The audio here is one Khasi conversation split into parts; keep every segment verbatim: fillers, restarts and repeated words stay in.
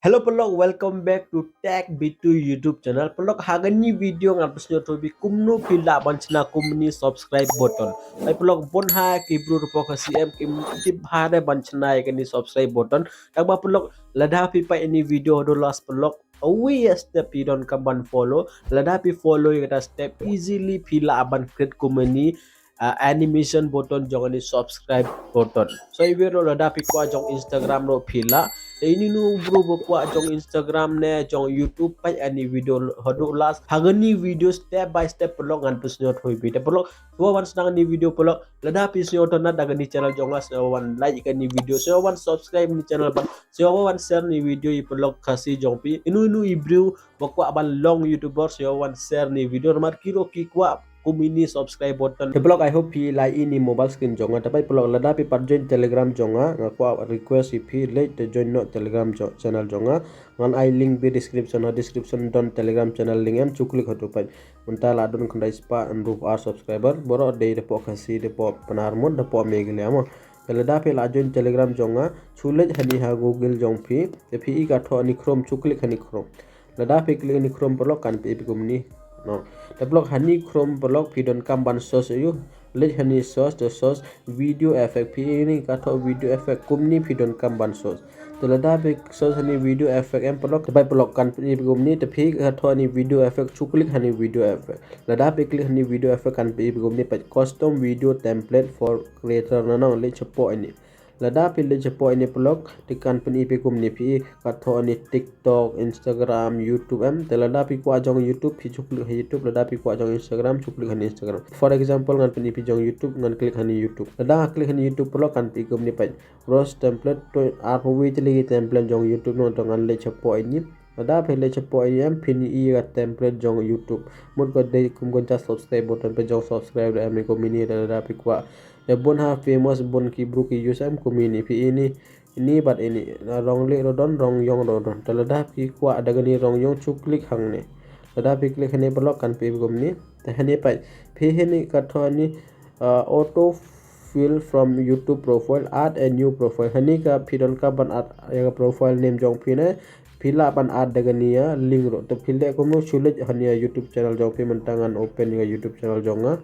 Hello paralok, welcome back to Tech B two YouTube channel. Paralok, ha kani video ngan pynsngew ïa phi kumno phi lah ban shna kumne subscribe button. Ai paralok, bun ha ki bru ruh pok ha C M kim tip ha re ban shna ïa kani subscribe button. Tang ba paralok, lada phi peit ïa kani video haduh last paralok, awi ïa step phi donkam ban follow. Lada phi follow ïa kata step, easily phi lah ban create kumne uh, animation button jong ani subscribe button. So iwi ruh lada phi kwah jong Instagram ruh phi lah. Te inu inu bru ba kwah jong Instagram ne jong YouTube, peit ïa kani video haduh last. Ha kani video step by step paralok ngan pynsngew ïa phi. Te paralok, shuwa ban sdang kani video paralok, lada phi sngewtynnat na da kani channel jong nga, sngewbha ban like ïa kani video, sngewbha ban subscribe ïa kani channel, ban sngewbha ban share ïa kani video ïa paralok Khasi jong phi. Inu inu i bru ba kwah ban long YouTuber, sngewbha ban share ïa kani video namar ki ruh ki kwah kumne subscribe button. Te paralok, I hope phi lah ïohi ïa kani mobile screen jong nga. Te peit paralok, lada phi pat join Telegram jong nga, nga kwah request ïa phi leit te join noh Telegram jo-, channel jong nga. Ngan ai link ha description, ha description don Telegram channel link, em shu click hato peit. Mynta la don khyndai spah hynriew phew ar subscriber. Baroh dei da pok Khasi, da pok Pnar mut da pok Meghalaya mo. Te lada phi lah join Telegram jong nga, shu leit hani ha Google jong phi. Te phi ïohi ka thoh hani Chrome, shu click hani Chrome. Lada phi click hani Chrome paralok kan phi ïohi kumne. No. Te paralok, hani Chrome paralok phi donkam ban search ïa u. Leit hani search, te search video effect, phi ïohi ka thoh video effect, kumne phi donkam ban search. Te lada phi search hani video effect, em paralok, te peit paralok kan phi ïohi kumne, te phi ïohi ka thoh hani video effect, shu click hani video effect. Lada phi click hani video effect kan phi ïohi kumne, peit custom video template for creator, nangno leit shapoh hani. Lada phi leit shapoh hani paralok, te kan pyn-i phi kumne, phi ïohi ka thoh hani TikTok, Instagram, YouTube, em. Te lada phi kwah jong YouTube, phi shu click ha YouTube. Lada phi kwah jong Instagram, shu click hani Instagram. For example, ngan pyn-i phi jong YouTube, ngan click hani YouTube. Lada nga click hani YouTube paralok kan phi ïohi kumne, peit browse template, to arphew wei tylli ki template jong YouTube, nangno ngan leit shapoh hani. Lada phi leit shapoh hani, em, phin ïohi ka template jong YouTube. Mut ka dei kum ka jong subscribe button, peit jong subscribe da em kumne, lada phi kwah. Te bun ha famous, bun ki bru ki use, em, kumne, phi ïohi hani, hani bad hani, na rong lieh ruh don, rong ïong ruh don. Te lada phi kwah da kani rong ïong, shu click hangne. Lada phi click hani paralok kan phi ïohi kumne. Te hani peit, phi ïohi hani ka thoh hani, uh, auto fill from YouTube profile, add a new profile. Hani ka phi donkam ban add ïa ka profile name jong phi ne, phi lah ban add da kani ïa link ruh. Te phi leh kumno, shu leit hani ïa YouTube channel jong phi. Mynta ngan open ïa ka YouTube channel jong nga.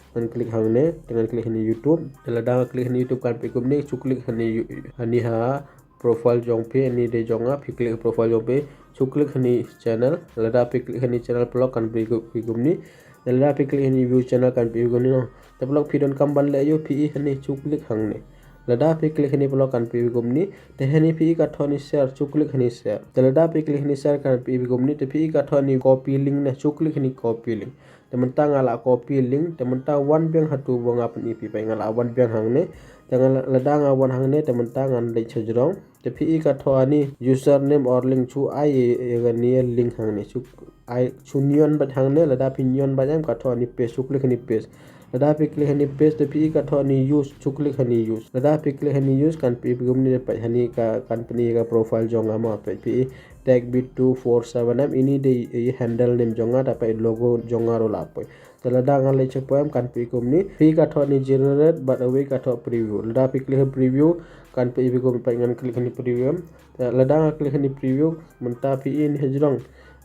Ngan click hangne, te ngan click hani YouTube. Te lada nga click hani YouTube kan phi ïohi kumne, shu click hani yu-, hani ha profile jong phi, hani dei jong nga, phi click profile jong phi, shu click hani channel. Lada phi click hani channel paralok kan phi ïohi kumne. Te lada phi click hani view channel kan phi ïohi kumne, no. Te paralok, phi donkam ban leh ïa u, phi ïohi hani, shu click hangne. Lada phi click hani paralok kan phi ïohi kumne. Te hani phi ïohi ka thoh hani share, shu click hani share. Te lada phi click hani share kan phi ïohi kumne. Te phi ïohi ka thoh hani copy link ne, shu click hani copy link. Te mynta nga la copy link, te mynta wan biang hato ba nga pyn-i phi, peit nga la wan biang hangne. Te nga la, lada nga wan hangne, te mynta ngan leit shajrong. Te phi ïohi ka thoh hani username or link, shu ai ïa kani link hangne. Shu ai, shu nion beit hangne, lada phi nion beit, em, ka thoh hani paste, shu click hani paste. Lada phi click hani paste, te phi ïohi ka thoh hani use, shu click hani use. Lada phi click hani use kan phi ïohi kumne, peit hani ka, kan pyn-i ka profile jong nga mo, peit phi ïohi Tech B two four seven, em, ini dei i handle name jong nga, te peit logo jong nga ruh la poi. Te lada nga leit shapoh, em, kan phi ïohi kumne, phi ïohi ka thoh hani generate bad awei ka thoh preview. Lada phi click ha preview kan phi ïohi kumne, peit ngan click hani preview, em. Te lada nga click hani preview, mynta phi ïohi hani hajrong.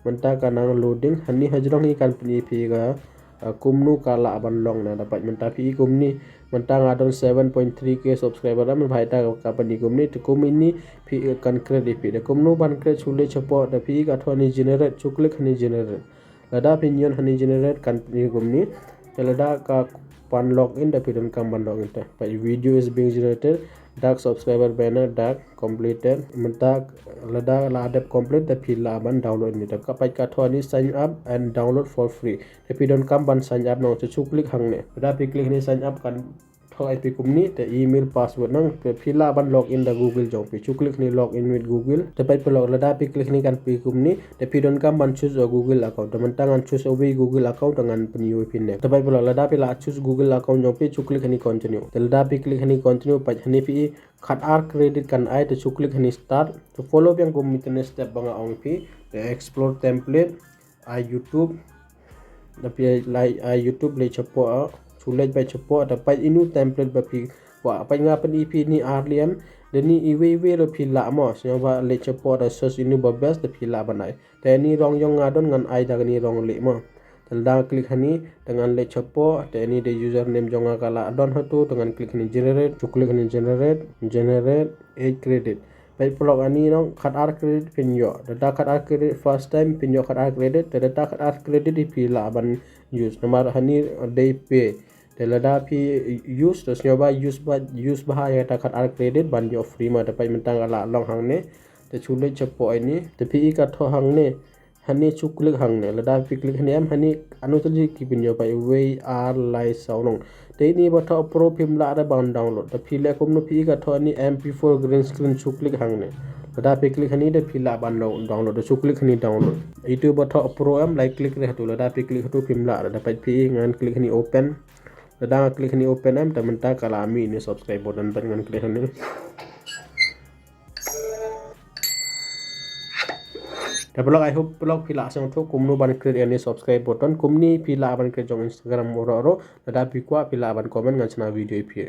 Mynta ka nang loading, hani hajrong hi kan pyn-i phi ka, uh, kumno ka lah ban long ne, da peit mynta phi ïohi kumne. Mynta nga don seven point three K subscriber, da mynta ka pyn-i kumne, te kumne phi, uh, kan create ïa phi. Da kumno ban create, shu leit shapoh, da phi ïohi ka thoh hani generate, shu click hani generate. Lada phi nion hani generate kan pyn-i kumne. Te lada ka pan login, da phi donkam ban login te. Peit video is being generated, dark subscriber banner, dark completed. Mynta lada la dep complete, da phi lah ban download ne. Te ka peit ka thoh hani sign up and download for free. Te phi donkam ban sign up, nangno shu click hangne. Lada phi click hani sign up kan thoh ïa phi kumne, te email password, nangno phi lah ban login da Google jong phi. Shu click hani login with Google. Te peit paralok, lada phi click hani kan phi ïohi kumne, te phi donkam ban choose a Google account. Te mynta ngan choose awei Google account, te ngan pyn-i ïa phi ne. Te peit paralok, lada phi la choose Google account jong phi, shu click hani continue. Te lada phi click hani continue, peit hani phi ïohi khat ar credit kan ai, te shu click hani start. Te follow biang kumne, te ne step ba nga ong ïa phi. Te explore template, ai YouTube. Da phi ai, ai YouTube leit shapoh, shu leit beit shapoh, da peit inu template ba phi kwah. Peit nga pyn-i phi hani ar liem, Dani iwei iwei ruh phi lah mo, sngewbha leit shapoh da search ïa uni ba best da phi lah ban ai. Te uni rong jong nga don ngan ai da kani rong leh mo. Te lada nga click hani, te ngan leit shapoh, te uni da username jong nga ka la don hato, te ngan click hani generate, shu click hani generate, generate eight credit. Peit paralok, ani nong khat ar credit phin ïoh. Lada khat ar credit first time phin ïoh khat ar credit, te lada khat ar credit phi lah ban use. Namar hani dei pay. Te lada phi use, te sngewbha use bha, use bha ïa kata khat ar credit ban ïoh free mo. Te peit mynta ka la long hangne. Te shu leit shapoh uni, te phi i ka thoh hangne. Hani shu click hangne, lada phi click hani em, hani ano tylli ki phin ïoh, peit wei, ar, lai, saw, nong. Te uni ba thoh pro phim lah re ban download. Te phi leh kumno, phi i ka thoh hani M P four green screen, shu click hangne. Lada phi click hani te phi lah ban down-, download, te shu click hani download. Itu ba thoh pro em, lai click re hato, lada phi click hato phim lah re. Te peit phi i, ngan click hani open. Lada nga click hani open em, te mynta ka la mih uni subscribe button, te ngan click hani. Te paralok, I hope paralok phi la sngewthuh kumno ban create uni subscribe button, kumne phi lah ban create jong Instagram ruh ruh. Lada phi kwah phi lah ban comment, ngan shna video ïa phi.